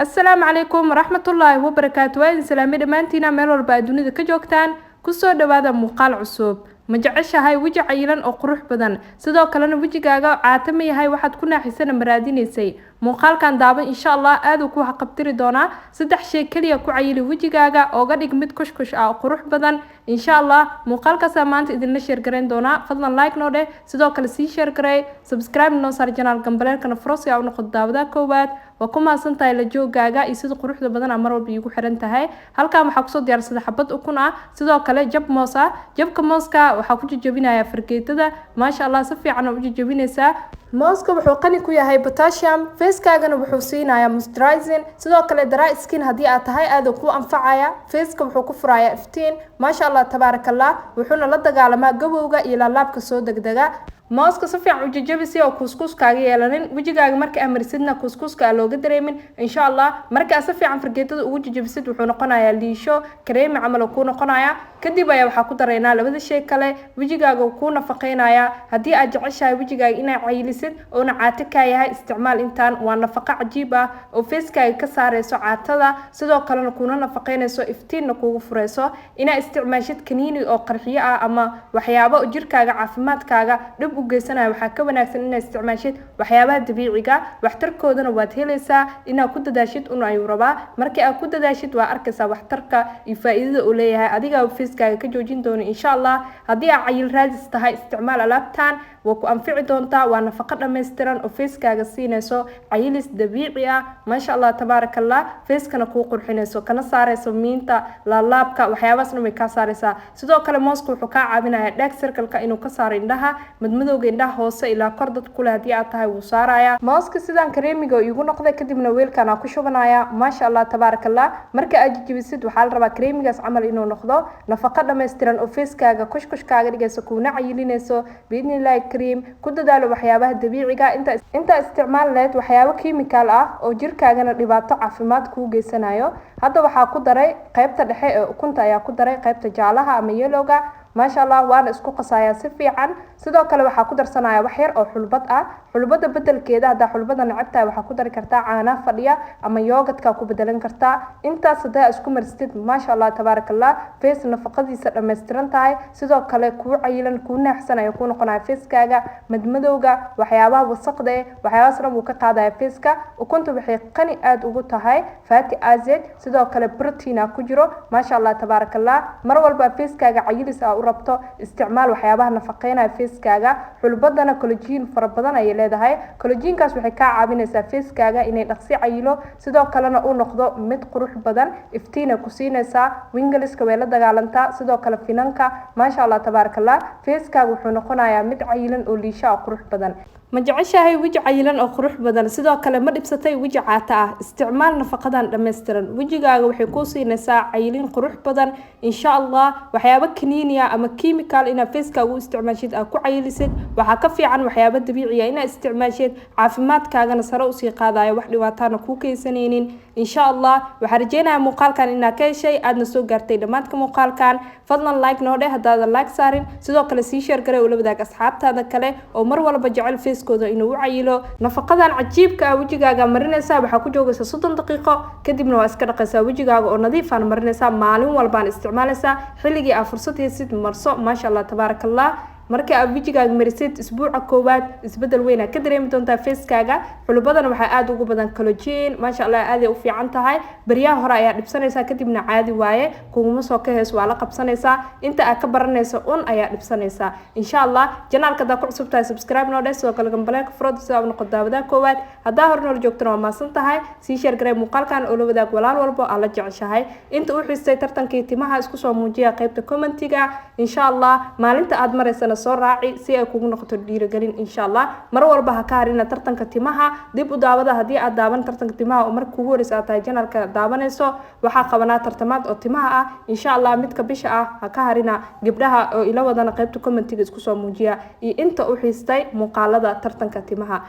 Asalaamu calaykum waraxmatullaahi wabarakaatu. Waa idin salaamay dhammaantiina meel walba aad dunida ka joogtaan. Kusoo dhawaada muuqaal cusub. Ma jeceshahay weji cayilan oo qurux badan? Sidoo kalena wejigaaga caata ma yahay? Waxaad ku naaxisana maraadinaysay? Muuqaalkan daaban, insha Allah aad uu ku haqabtiri doonaa. Saddex shay keliya ku cayili wejigaaga, ooga dhig mid kushkush ah oo qurux badan. Insha Allah muuqaalkaasaa maanta idinla share garayn doonaa. Fadlan like noo dheh, sidoo kale sii share garay, subscribe noo saar channel, gambaleelkana furo si aa u noqoto daawadaha koowaad. Waa ku mahadsan tahay la joogaaga iyo sida quruxda badan aa mar walba iigu xiran tahay. Halkan waxaa kusoo diyaarsaday xabad ukun ah, sidoo kale jab moos ah. Jabka mooska waxaa ku jajabinayaa fargeetada. Maasha Allah, si fiican aa u jajabinaysaa. Mooska wuxuu qani ku yahay potassium, facekaagana wuxuu siinayaa moisturizing. Sidoo kale dry skin haddii aad tahay, aad uu ku anfacaya. Faceka wuxuu ku furayaa iftiin, maasha Allah, tabaaraka Allah. Wuxuuna la dagaalamaa gabowga iyo laalaabka soo degdega. Mooska si fiican u jajabi si oo kuuskuus kaaga yeelanin wejigaaga. Marka aad marisidna kuuskuuska aa looga dareemin, insha Allah. Marka aad si fiican fargeetada ugu jajabisid, wuxuu noqonayaa liisho kareemi camal oo kuu noqonaya. Kadib ayaa waxaa ku daraynaa labada shay kale. Wejigaaga uu kuu nafaqeynaya. Haddii aad jeceshahay wejigaaga inaad cayilisid oona caato kaa yahay, isticmaal intaan. Waa nafaqo cajiib ah oo facekaaga ka saareyso caatada, sidoo kalena kuuna nafaqeynayso, iftiinna kuugu fureyso. Inaad isticmaashid kaniini oo qarxiyo ah ama waxyaabo jirkaaga caafimaadkaaga dhib u geysanaya, waxaa ka wanaagsan inaad isticmaashid waxyaabaha dabiiciga. Waxtarkoodana waad helaysaa. Inaad ku dadaashid un ayuu rabaa. Markii aad ku dadaashid, waa arkaysaa waxtarka iyo faa'iidada uu leeyahay. Adigaa facekaaga ka joojin doono, insha Allah. Haddii aad cayil raadis tahay, isticmaal alaabtan, waa ku anfici doontaa. Waa nafaqo dhammaystiran oo facekaaga siinayso cayilis dabiici ah, maasha Allah, tabaaraka Allah. Facekana kuu qurxinayso, kana saarayso miinta, laalaabka, waxyaabahaasna way kaa saaraysaa. Sidoo kale mooska wuxuu kaa caawinayaa dark circle-ka inuu ka saaro indhaha, madmadowga indhaha hoose ilaa kor dad kule haddii aad tahay, wuu saarayaa. Mooska sidaan kareemiga iigu noqday, kadibna weelkan aa ku shubanaya. Maasha Allah, tabaaraka Allah. Marka aad jijibisid, waxaa la rabaa kareemigaas camal inuu noqdo. Nafaqo dhammaystiran oo facekaaga kushkushkaaga dhigayso, kuuna cayilinayso, biidni Illaahi kariim. Ku dadaalo waxyaabaha dabiiciga inta intaa isticmaal lahayd waxyaabo chemical ah oo jirkaagana dhibaato caafimaad kuu geysanayo. Hadda waxaa ku daray qaybta dhexe ee ukunta ayaa ku daray, qaybta jaalaha ama yellowga, maasha Allah. Waana isku qasayaa si fiican. Sidoo kale waxaa ku darsanaya wax yar oo xulbad ah. Xulbada bedelkeeda, haddaa xulbada necab tahay, waxaa ku dari kartaa caanaha fadhiya ama yogurtka ku bedelan kartaa. Intaas haddaa isku marsatid, maasha Allah, tabaaraka Allah, face nafaqadiisa dhammaystiran tahay, sidoo kale kuu cayilan, kuu naaxsan ayaa kuu noqonaya. Facekaaga madmadowga, waxyaabaha wasaqda eh, waxyaabahaas dhan wuu ka qaadaya faceka. Ukunta waxay qani aada ugu tahay fatty acid, sidoo kale protein ku jiro, maasha Allah, tabaaraka Allah. Mar walba facekaaga cayilis aa u rabto, isticmaal waxyaabaha nafaqeynaya facekaaga. Xulbadana collagen fara badan ayay leedahay. Collagenkaas waxay kaa caawinaysaa facekaaga inay dhaqsi cayilo, sidoo kalena uu noqdo mid qurux badan. Iftiina ku siinaysaa, wrinkleska way la dagaalantaa, sidoo kale finanka. Maasha Allah, tabaaraka Allah. Facekaaga wuxuu noqonayaa mid cayilan oo liisha ah, qurux badan. Ma jeceshahay weji cayilan oo qurux badan? Sidoo kale ma dhibsatay weji caata ah? Isticmaal nafaqadan dhammaystiran. Wejigaaga waxay kuu siinaysaa cayilin qurux badan, insha Allah. Waxyaabo kaniiniya ama chemical inaad facekaaga u isticmaashid aad ku cayilisid, waxaa ka fiican waxyaabo dabiiciya inaad isticmaashid, caafimaadkaagana sare usii qaadayo, wax dhibaatana kuu keysanaynin, insha Allah. Waxaa rajeynayaa muuqaalkan inaad ka heshay, aadna soo gaartay dhammaadka muuqaalkan. Fadlan like noo dheh haddaadan like saarin. Sidoo kale sii share garay oo la wadaag asxaabtaada kale oo mar walba jecel facekooda inuu u cayilo. Nafaqadan cajiibka ah wejigaaga marinaysaa, waxaa ku joogaysaa 30 daqiiqo, kadibna waa iska dhaqaysaa. Wejigaaga oo nadiifaan marinaysaa. Maalin walbaan isticmaalaysaa. Xilligii aad fursad haysid marso. Maasha Allah, tabaaraka Allah. Marka aad wejigaaga marisid, isbuuca koowaad isbedel weyn aad ka dareemi doontaa facekaaga. Xulubadana waxaa aada ugu badan collagen, maasha Allah, aaday u fiican tahay. Baryaha hore ayaa dhibsanaysaa, kadibna caadi waaye, kuguma soo ka hees, waa la qabsanaysaa. Inta aad ka baranayso un ayaa dhibsanaysaa, insha Allah. Channelka haddaa ku cusub tahay, subscribe noo dheh, sidoo kale gambaleelka furo si aa u noqo daawadaha koowaad. Haddaa hore noola joogtana, waa mahadsan tahay. Sii share garee muuqaalkan oo la wadaag walaal walbo aad la jeceshahay. Inta u xistay tartankii timaha, isku soo muujiya qaybta commentiga, insha Allah. Maalinta aad maraysana soo raaci si ay kugu noqoto dhiirigelin, insha Allah. Mar walba ha ka harina tartanka timaha. Dib u daawada haddii aad daawan tartanka timaha oo marka kugu horeysa aad tahay channelka daawanayso. Waxaa qabanaa tartamaad oo timaha ah, insha Allah, midka bisha ah ha ka harina. Gabdhaha oo ila wadana, qaybta commentiga isku soo muujiya iyo inta u xiistay muuqaalada tartanka timaha.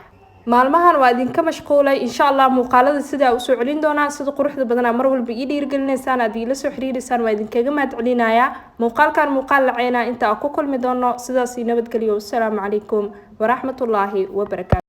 Maalmahan waa idinka mashquulay. Insha Allah muuqaalada sidaa usoo celin doonaa. Sida quruxda badanaa mar walba ii dhiirigelinaysaan, aad iila soo xiriireysaan, waa idinkaga mahad celinayaa. Muuqaalkan muuqaal laceynaa inta aan ku kulmi doono, sidaas ii nabadgeliyo. Wasalaamu calaykum waraxmatullaahi wabarakaatu.